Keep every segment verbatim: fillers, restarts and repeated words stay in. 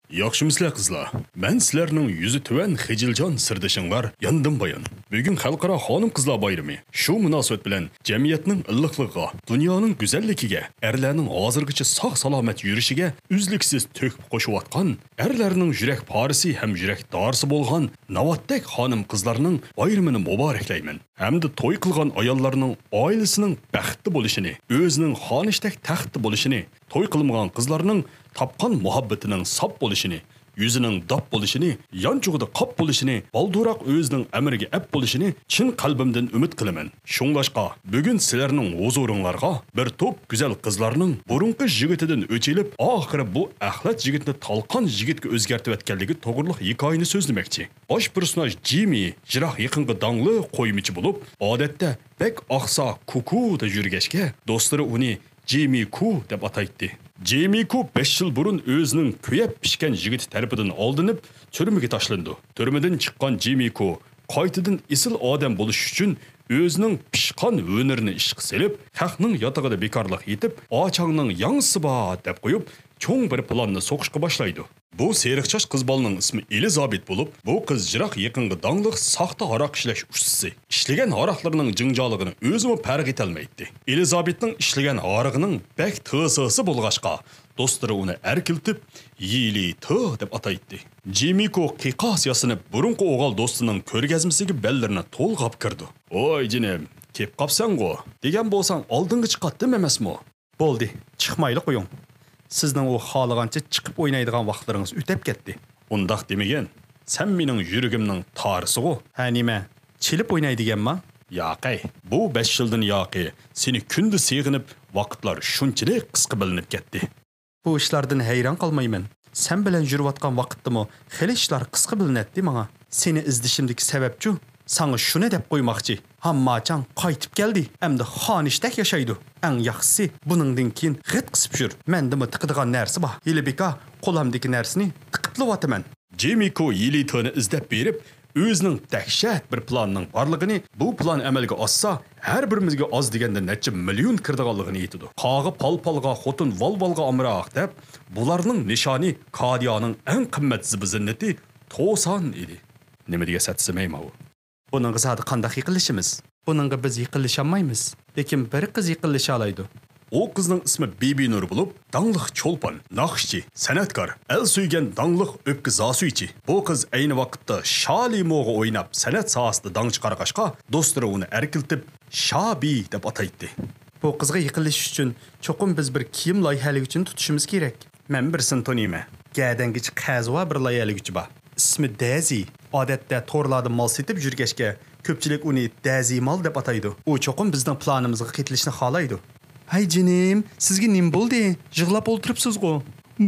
ياخشىمۇسىلەر قىزلار؟ مەن سىلەرنىڭ يۈزى تۆۋەن خىجىلجان سىردىشىڭلار ياندىن بايان. بۈگۈن خەلقئارا خانىم-قىزلار بايرىمى. شۇ مۇناسىۋەت بىلەن جەمئىيەتنىڭ ئىللىقلىقىغا، دۇنيانىڭ گۈزەللىكىگە، ئەرلەرنىڭ ھازىرغىچە ساق-سالامەت يۈرۈشىگە ئۈزلۈكسىز تۆھپە قوشۇۋاتقان، ئەرلەرنىڭ يۈرەك پارىسى ھەم يۈرەك دارىسى بولغان ناۋاتتەك خانىم-قىزلارنىڭ بايرىمىنى مۇبارەكلەيمەن. ھەمدە توي قىلغان ئاياللارنىڭ ئائىلىسىنىڭ بەختتە بولۇشىنى، ئۆزىنىڭ خانىشتەك تەختتە بولۇشىنى، توي قىلمىغان قىزلارنىڭ تاپقان مۇھەببىتىنىڭ ساپ بولۇشىنى، يۈزىنىڭ داپ بولۇشىنى، يانچۇقىدا قاپ بولۇشىنى، بالدۇرراق ئۆزىنىڭ ئەمرىگە ئەپ بولۇشىنى چىن قەلبىمدىن ئۈمىد قىلىمەن. شۇڭلاشقا، بۈگۈن سىلەرنىڭ ھۇزۇرۇڭلارغا بىر توپ گۈزەل قىزلارنىڭ بۇرۇنقى يىگىتىدىن ئۆچ ئېلىپ، ئاخىرى بۇ ئەخلەت يىگىتنى تالقان يىگىتكە ئۆزگەرتىۋەتكەنلىكى توغرىلىق ھېكايىنى سۆزلىمەكچى. باش پېرسوناژ جىمى، يىراق يېقىنغا داڭلىق قويمىچى بولۇپ، ئادەتتە بەك ئاقسا كۇكۇدا يۈرگەچكە، دوستلىرى ئۇنى جىمى كۇ دەپ ئاتايتتى. جىمى كۇ بەش يىل بۇرۇن ئۆزىنىڭ كۆيۈپ پىشكەن يىگىتى تەرىپىدىن ئالدىنىپ، تۈرمىگە تاشلىنىدۇ. تۈرمىدىن چىققان جىمى كۇ قايتىدىن ئېسىل ئادەم بولۇش ئۈچۈن ئۆزىنىڭ پىشقان ھۈنىرىنى ئىشقا سېلىپ، خەقنىڭ ياتىقىدا بىكارلىق يېتىپ، ئاچاڭنىڭ ياڭزىسى بار دەپ قويۇپ، چوڭ بىر پىلاننى سوقۇشقا باشلايدۇ. بۇ سېرىق چاچ قىز بالىنىڭ ئىسمى ئېلىزابېت بولۇپ، بۇ قىز يىراق يېقىنغا داڭلىق ساختا ھاراق ئىشلەش ئۇستىسى. ئىشلىگەن ھاراقلىرىنىڭ جىڭجالىقىنى ئۆزىمۇ پەرق ئېتەلمەيتتى. ئېلىزابېتنىڭ ئىشلىگەن ھارىقىنىڭ بەك تىسىسى بولغاچقا، دوستلىرى ئۇنى ئەركىلىتىپ، يىلى تى دەپ ئاتايتتى. جىمىكو قىيقاس ياسىنىپ، بۇرۇنقى ئوغۇل دوستىنىڭ كۆرگەزمىسىگە بەللىرىنى تولغاپ كىرىدۇ. «ۋاي جېنىم، كېلىپ قاپسەنغۇ؟» دېگەن بولساڭ، ئالدىڭغا چىقاتتىم ئەمەسمۇ؟ بولدى، چىقمايلا قويۇڭ. سىزنىڭ ئۇ خالىغانچە چىقىپ ئوينايدىغان ۋاقىتلىرىڭىز ئۆتەپ كەتتى. ئۇنداق دېمىگىن. سەن مېنىڭ يۈرىكىمنىڭ تارىسىغۇ. ھە، نېمە؟ چېلىپ ئويناي دېگەنما؟ ياقەي، بۇ بەش يىلدىن ياقى سېنى كۈندە سېغىنىپ، ۋاقىتلار شۇنچىلىك قىسقا بىلىنىپ كەتتى. بۇ ئىشلاردىن ھەيران قالمايمەن. سەن بىلەن يۈرۈۋاتقان ۋاقىتتىمۇ خېلى ئىشلار قىسقا بىلىنەتتى ماڭا. سېنى ئىزدىشىمدىكى سەۋەبچۇ؟ ساڭا شۇنى دەپ قويماقچى. ھامماچاڭ قايتىپ كەلدى. ئەمدى خانىشتەك ياشايدۇ. ئەڭ ياخشىسى، بۇنىڭدىن كېيىن غىت قىسىپ يۈر. مەندىمۇ تىقىدىغان نەرسە بار. ھېلى بىكار قولامدىكى نەرسىنى تىقىپلىۋاتىمەن. جىمىكو يىلىتىنى ئىزدەپ بېرىپ، ئۆزىنىڭ دەھشەت بىر پىلانىنىڭ بارلىقىنى، بۇ پىلان ئەمەلگە ئاشسا، ھەر بىرىمىزگە ئاز دېگەندە نەچچە مىليون كىرىدىغانلىقىنى ئېيتىدۇ. قاغا پالپالغا، خوتۇن ۋالۋالغا ئامراق دەپ، بۇلارنىڭ نىشانى كادىيانىڭ ئەڭ قىممەت زىبۇ زىننىتى توسان ئىدى. نېمە دېگەن سەتسىمەي ماۋۇ؟ بۇنىڭغا زادى قانداق يېقىنلىشىمىز؟ بۇنىڭغا بىز يېقىنلىشالمايمىز. لېكىن بىر قىز يېقىنلىشالايدۇ. ئۇ قىزنىڭ ئىسمى بىبىنۇر بولۇپ، داڭلىق چولپان، ناخشىچى، سەنئەتكار، ئەل سۆيگەن داڭلىق ئۆپكە زاسۈيچى. بۇ قىز ئەينى ۋاقىتتا شالىموغا ئويناپ، سەنئەت ساھەسىدە داڭ چىقارغاچقا، دوستلىرى ئۇنى ئەركىلىتىپ، شابى دەپ ئاتايتتى. بۇ قىزغا يېقىنلىشىش ئۈچۈن چوقۇم بىز بىر كىيىم لايىھەلىگۈچىنى تۇتۇشىمىز كېرەك. مەن بىرسىنى تونۇيمەن. گەدەنگىچە قەزى بار بىر لايىھەلىگۈچى بار. ئىسمى دەزى. ئادەتتە تورلاردا مال سېتىپ يۈرگەچكە، كۆپچىلىك ئۇنى دەزى مال دەپ ئاتايدۇ. ئۇ چوقۇم بىزنىڭ پىلانىمىزغا قېتىلىشنى خالايدۇ. ھەي جېنىم، سىزگە نېمە بولدى؟ يىغلاپ ئولتۇرۇپسىزغۇ؟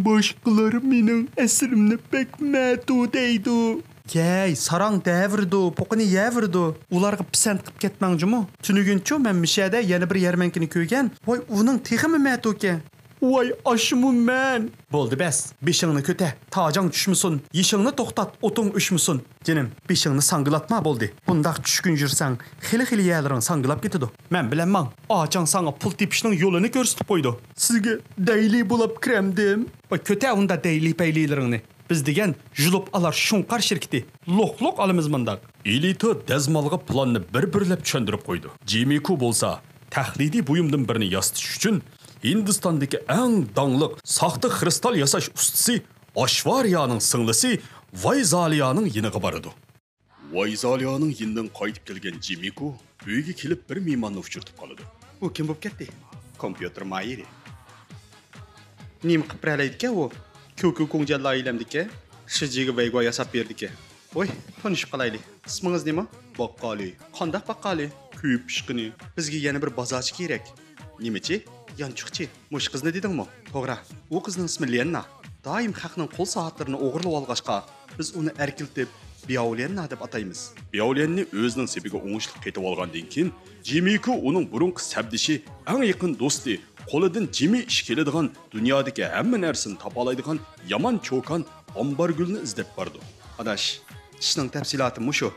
باشقىلار مېنىڭ ئەسىرىمنى بەك مەتۇ دەيدۇ. يەي، ساراڭ دەۋېرىدۇ، پوقىنى يەۋېرىدۇ. ئۇلارغا پىسەنت قىپ كەتمەڭ جۇمۇ. تۈنۈگۈنچۇ مەن مۇشەدە يەنە بىر يەرمەنكىنى كۆرگەن. ۋاي، ئۇنىڭ تېخىمۇ مەتۇكەن. ۋاي، ئاشۇمۇ مەن. بولدى بەس، بېشىڭنى كۆتە، تاجاڭ چۈشمىسۇن، يېشىڭنى توختات، ئوتۇڭ ئۆچمىسۇن. جېنىم، بېشىڭنى ساڭگىلاتما بولدى. بۇنداق چۈشكۈن يۈرسەڭ، خېلى-خېلى يەرلىرىڭ ساڭگىلاپ كېتىدۇ. مەن بىلەن ماڭ، ئاچاڭ ساڭا پۇل تېپىشنىڭ يولىنى كۆرسىتىپ قويىدۇ. سىزگە دەيلى بولاپ كىرەمدىم. ۋاي، كۆتە ئۇندا دەيلى-پەيلىلىرىڭنى. بىز دېگەن يۇلۇپ ئالار شۇڭقار شىركىتى. لوق-لوق ئالىمىز مۇنداق. ئېلىتا دەزمالغا پىلاننى بىر-بىرلەپ چۈشەندۈرۈپ قويىدۇ. جىمىكۇ بولسا تەقلىدىي بۇيۇمدىن بىرنى ياسىتىش ئۈچۈن ھىندىستاندىكى ئەڭ داڭلىق ساختا خرۇستال ياساش ئۇستىسى ئاشۋارىيانىڭ سىڭلىسى ۋايزالىيانىڭ يېنىغا بارىدۇ. ۋايزالىيانىڭ يېنىدىن قايتىپ كەلگەن جىمىكۇ ئۆيگە كېلىپ بىر مېھماننى ئۇچرىتىپ قالىدۇ. ئۇ كىم بولۇپ كەتتى؟ كومپيۇتېر ماھىرى. نېمە قىلىپ بېرەلەيدىكەن ئۇ؟ كۇكۇ كۇڭجيەن لايىھەلەمدىكەن، شىجىگە ۋەيگۇا ياساپ بېرىدىكەن. ۋاي، تونۇشۇپ قالايلى. ئىسمىڭىز نېمە؟ باققالى. قانداق باققالى؟ كۆيۈپ پىشقىنى. بىزگە يەنە بىر بازارچى كېرەك. نېمىچى؟ يانچۇقچى. مۇشۇ قىزنى دېدىڭمۇ؟ توغرا. ئۇ قىزنىڭ ئىسمى ليەننا. دائىم خەقنىڭ قول سائەتلىرىنى ئوغرىلىۋالغاچقا، بىز ئۇنى ئەركىلىتىپ بياۋليەننا دەپ ئاتايمىز. بياۋليەننى ئۆزىنىڭ سېپىگە ئوڭۇشلۇق قېتىۋالغاندىن كېيىن، جىمىكۇ ئۇنىڭ بۇرۇنقى سەپدىشى، ئەڭ يېقىن دوستى، قولىدىن جىمى ئىش كېلىدىغان، دۇنيادىكى ھەممە نەرسىنى تاپالايدىغان يامان چوكان ئامبارگۈلنى ئىزدەپ بارىدۇ. ئاداش، ئىشنىڭ تەپسىلاتى مۇشۇ.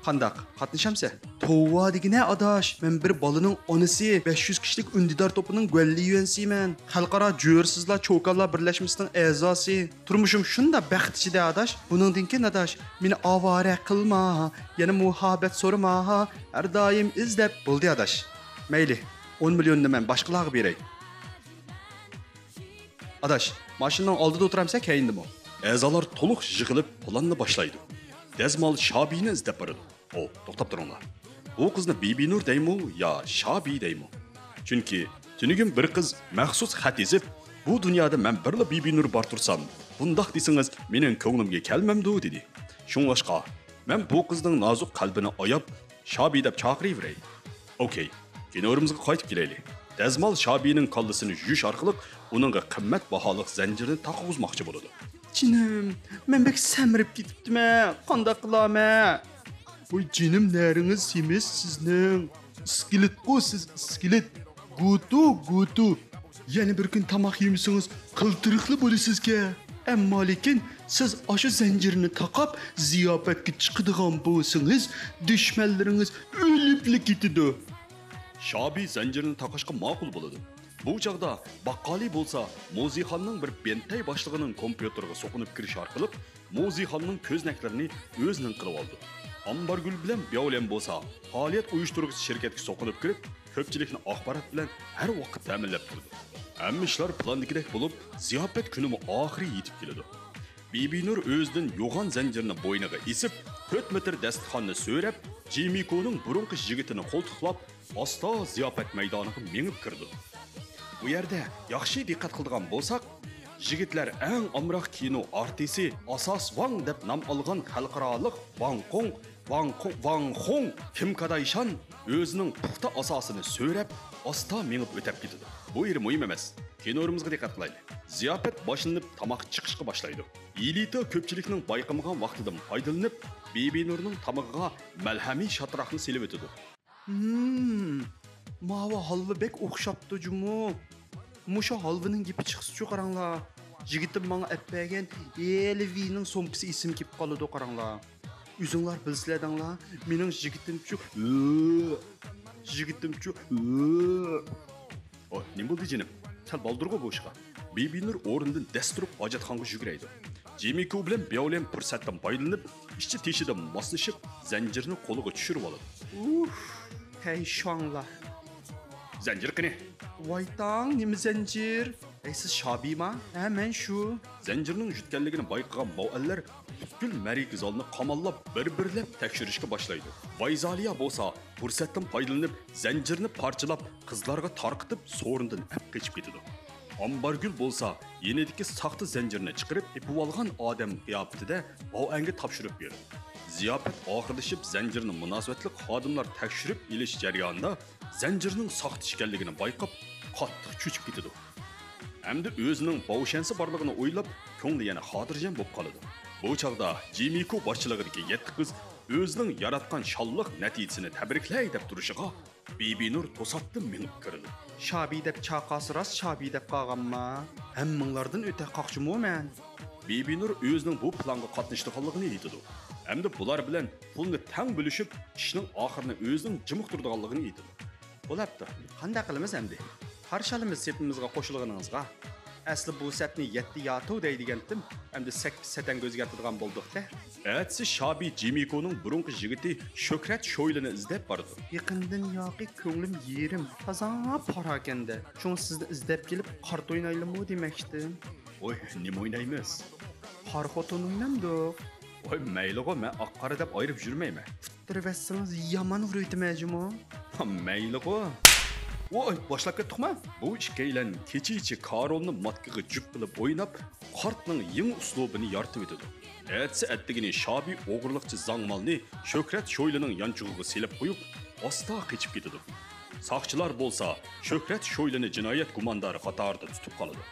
قانداق، قاتنىشامسە؟ توۋا دېگىنە ئاداش، مەن بىر بالىنىڭ ئانىسى، بەش يۈز كىشىلىك ئۈندىدار توپىنىڭ گۈەنلى يۈەنسىمەن. خەلقئارا جۆرىسىزلار چوكانلار بىرلەشمىسىنىڭ ئەزاسى. تۇرمۇشۇم شۇنداق بەخت ئىچىدە ئاداش. بۇنىڭدىن كېيىن ئاداش، مېنى ئاۋارە قىلما، يەنە مۇھەببەت سورىما، ھەر دائىم ئىزدەپ. بولدى ئاداش. مەيلى، ئون مىليوننى مەن باشقىلارغا بېرەي. ئاداش، ماشىنىنىڭ ئالدىدا ئولتۇرامسەن، كەينىدىمۇ؟ ئەزالار تولۇق يىغىلىپ پىلاننى باشلايدۇ. دەزمال شابىنى ئىزدەپ بارىدۇ. ئو، توختاپ تۇرۇڭلار. بۇ قىزنى بىبىنۇر دەيمۇ يا شابى دەيمۇ؟ چۈنكى تۈنۈگۈن بىر قىز مەخسۇس خەت يېزىپ، بۇ دۇنيادا مەن بىرلا بىبىنۇر بار تۇرسام، بۇنداق دېسىڭىز مېنىڭ كۆڭلۈمگە كەلمەمدۇ دېدى. شۇڭلاشقا، مەن بۇ قىزنىڭ نازۇك قەلبىنى ئاياپ، شابى دەپ چاقىرىۋېرەي. ئوكەي، كىنورىمىزغا قايتىپ كېلەيلى. دەزمال شابىنىڭ كاللىسىنى يۇيۇش ئارقىلىق ئۇنىڭغا قىممەت باھالىق زەنجىرنى تاقىغۇزماقچى بولىدۇ. جېنىم، مەن بەك سەمرىپ كېتىپتىمەن. قانداق قىلامەن؟ ۋاي جېنىم، نەرىڭىز سېمىز سىزنىڭ. ئىسكىلىتقۇ سىز، ئىسكىلىت. گۇتۇ، گۇتۇ. يەنە بىر كۈن تاماق يېمىسىڭىز، قىلتىرىقلا بولىسىزكە. ئەمما لېكىن سىز ئاشۇ زەنجىرنى تاقاپ، زىياپەتكە چىقىدىغان بولسىڭىز، دۈشمەنلىرىڭىز ئۆلۈپلا كېتىدۇ. شابى زەنجىرنى تاقاشقا ماقۇل بولىدۇ. بۇ چاغدا باققالى بولسا موزىخاننىڭ بىر بەنتەي باشلىقىنىڭ كومپيۇتېرىغا سوقۇنۇپ كىرىش ئارقىلىق موزىخاننىڭ كۆزنەكلىرىنى ئۆزىنىڭ قىلىۋالىدۇ. ئامبارگۈل بىلەن بياۋليەن بولسا پائالىيەت ئۇيۇشتۇرغۇچى شىركەتكە سوقۇنۇپ كىرىپ، كۆپچىلىكنى ئاخبارات بىلەن ھەر ۋاقىت تەمىنلەپ تۇرىدۇ. ھەممە ئىشلار پىلاندىكىدەك بولۇپ، زىياپەت كۈنىمۇ ئاخىرى يېتىپ كېلىدۇ. بىبىنۇر ئۆزىدىن يوغان زەنجىرنى بوينىغا ئېسىپ، تۆت مېتىر دەستىخاننى سۆرەپ، جىمىكونىڭ بۇرۇنقى يىگىتىنى قولتۇقلاپ، ئاستا زىياپەت مەيدانىغا مېڭىپ كىرىدۇ. بۇ يەردە ياخشى دىققەت قىلىدىغان بولساق، يىگىتلەر ئەڭ ئامراق كىنو ئارتىسى ئاساس ۋاڭ دەپ نام ئالغان خەلقئارالىق ۋاڭ قوڭ، ۋاڭ قوڭ، ۋاڭ خۇڭ، كىم كادايشان ئۆزىنىڭ پۇختا ئاساسىنى سۆرەپ، ئاستا مېڭىپ ئۆتەپ كېتىدۇ. بۇ يېرى مۇھىم ئەمەس. كىنورىمىزغا دىققەت قىلايلى. زىياپەت باشلىنىپ، تاماق چىقىشقا باشلايدۇ. ئېلىتا كۆپچىلىكنىڭ بايقىمىغان ۋاقتىدىن پايدىلىنىپ، بىبىنۇرنىڭ تامىقىغا مەلھەمىي شاتراقنى سېلىۋېتىدۇ. ھىم، ماۋۇ ھالۋا بەك ئوخشاپتۇ جۇمۇ. مۇشۇ ھالۋىنىڭ گېپى چىقسىچۇ قاراڭلار. يىگىتىم ماڭا ئەپ بەرگەن ھېلىۋىنىڭ سومكىسى ئېسىمگە كېلىپ قالىدۇ قاراڭلار. ئۆزۈڭلار بىلىسىلەر دەڭلار، مېنىڭ يىگىتىمچۇ، يىگىتىمچۇ. ئوي، نېمە بولدى جېنىم؟ سەل بالدۇرغۇ بۇ ئىشقا. بىبىنۇر ئورنىدىن دەس تۇرۇپ ھاجەتخانىغا يۈگۈرەيدۇ. جىمىكو بىلەن بياۋليەن پۇرسەتتىن پايدىلىنىپ، ئىچى تېشىدىن ماسلىشىپ، زەنجىرنى قولىغا چۈشۈرۈۋالىدۇ. ئۇھ، ھەي شۇاڭلار. زەنجىر قېنى؟ ۋايتاڭ، نېمە زەنجىر؟ ئەي، سىز شابىما؟ ھە، مەن شۇ. زەنجىرنىڭ يۈتكەنلىكىنى بايقىغان ماۋئەنلەر پۈتكۈل مەرىكە زالىنى قاماللاپ، بىر-بىرلەپ تەكشۈرۈشكە باشلايدۇ. ۋايزالىيا بولسا پۇرسەتتىن پايدىلىنىپ، زەنجىرنى پارچىلاپ، قىزلارغا تارقىتىپ، سورۇندىن ئەپ قېچىپ كېتىدۇ. ئامبارگۈل بولسا يېنىدىكى ساختا زەنجىرنى چىقىرىپ، ئېپىۋالغان ئادەم قىياپىتىدە ماۋئەنگە تاپشۇرۇپ بېرىدۇ. زىياپەت ئاخىرلىشىپ، زەنجىرنى مۇناسىۋەتلىك خادىملار تەكشۈرۈپ ئېلىش جەريانىدا، زەنجىرنىڭ ساختا ئىكەنلىكىنى بايقاپ، قاتتىق چۆچۈپ كېتىدۇ. ئەمدى ئۆزىنىڭ باۋشەنسى بارلىقىنى ئويلاپ، كۆڭلى يەنە خاتىرجەم بولۇپ قالىدۇ. بۇ چاغدا جىمىكو باشچىلىقىدىكى يەتتە قىز ئۆزىنىڭ ياراتقان شانلىق نەتىجىسىنى تەبرىكلەي دەپ تۇرۇشىغا، بىبىنۇر توساتتىن مېڭىپ كىرىدۇ. شابى دەپ چاقاسى راست شابى دەپ قالغانما؟ ھەممىڭلاردىن ئۆتە قاقچىمۇ مەن؟ بىبىنۇر ئۆزىنىڭ بۇ پىلانغا قاتنىشىدىغانلىقىنى ئېيتىدۇ. ئەمدى بۇلار بىلەن پۇلنى تەڭ بۆلۈشۈپ، ئىشنىڭ ئاخىرىنى ئۆزىنىڭ جىمىق تۇرىدىغانلىقىنى ئېيتىدۇ. بولاپتۇ. قانداق قىلىمىز ئەمدى؟ قارشى ئالىمىز سېپىمىزغا قوشۇلغىنىڭىزغا. ئەسلى بۇ سەتنى يەتتە ياتۇ دەيدىگەنتىم، ئەمدى سەككىز سەتەڭگە ئۆزگەرتىدىغان بولدۇق-دە. ئەتىسى شابى جىمىكونىڭ بۇرۇنقى يىگىتى شۆھرەت شويلىنى ئىزدەپ بارىدۇ. يېقىندىن ياقى كۆڭلۈم يېرىم، تازا پاراكەندە. شۇڭا سىزنى ئىزدەپ كېلىپ قارت ئوينايلىمۇ دېمەكچىدىم. ۋوي، نېمە ئوينايمىز؟ قارا خوتۇن ئوينامدۇق؟ ۋوي، مەيلىغۇ، مەن ئاق-قارا دەپ ئايرىپ يۈرمەيمەن. ئۇتتۇرۇۋەتسىڭىز يامان ئۇرۇۋېتىمەن جۇمۇ. ھا، مەيلىغۇ. ۋوي، باشلاپ كەتتۇقما؟ بۇ ئىككىيلەن كېچىچە كارولنى ماتكىغا جۈپ قىلىپ ئويناپ، قارتنىڭ يېڭى ئۇسلۇبىنى يارىتىۋېتىدۇ. ئەتىسى ئەتىگىنى شابى ئوغرىلىقچە زاڭمالنى شۆھرەت شويلىنىڭ يانچۇقىغا سېلىپ قويۇپ، ئاستا قېچىپ كېتىدۇ. ساقچىلار بولسا شۆھرەت شويلىنى جىنايەت گۇماندارى قاتارىدا تۇتۇپ قالىدۇ.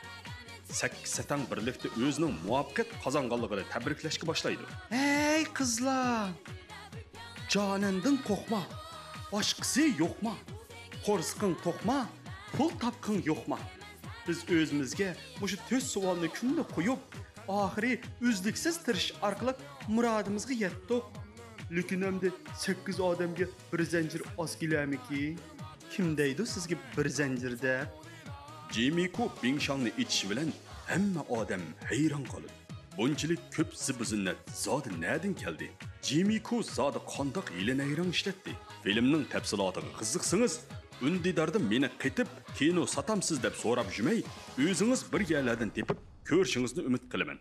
سەككىز سەتەڭ بىرلىكتە ئۆزىنىڭ مۇۋەپپەقىيەت قازانغانلىقىنى تەبرىكلەشكە باشلايدۇ. ھەي قىزلار! جاناندىن قورقما، باشقىسى يوقما؟ قورسىقىڭ توقما، پۇل تاپقىڭ يوقما؟ بىز ئۆزىمىزگە مۇشۇ تۆت سوئالنى كۈندە قويۇپ، ئاخىرى ئۈزلۈكسىز تىرىشىش ئارقىلىق مۇرادىمىزغا يەتتۇق. لېكىن ئەمدى سەككىز ئادەمگە بىر زەنجىر ئاز كېلەرمىكىن؟ كىم دەيدۇ سىزگە بىر زەنجىر دەپ؟ جىمىكو بىڭشاڭنى ئېچىشى بىلەن ھەممە ئادەم ھەيران قالىدۇ. بۇنچىلىك كۆپ زىبۇ-زىننەت زادى نەدىن كەلدى؟ جىمىكو زادى قانداق ھىيلە-نەيرەڭ ئىشلەتتى؟ فىلىمنىڭ تەپسىلاتىغا قىزىقسىڭىز، ئۈندىداردا مېنى قېتىپ كىنو ساتامسىز دەپ سوراپ يۈرمەي، ئۆزىڭىز بىر يەرلەردىن تېپىپ كۆرۈشىڭىزنى ئۈمىد قىلىمەن.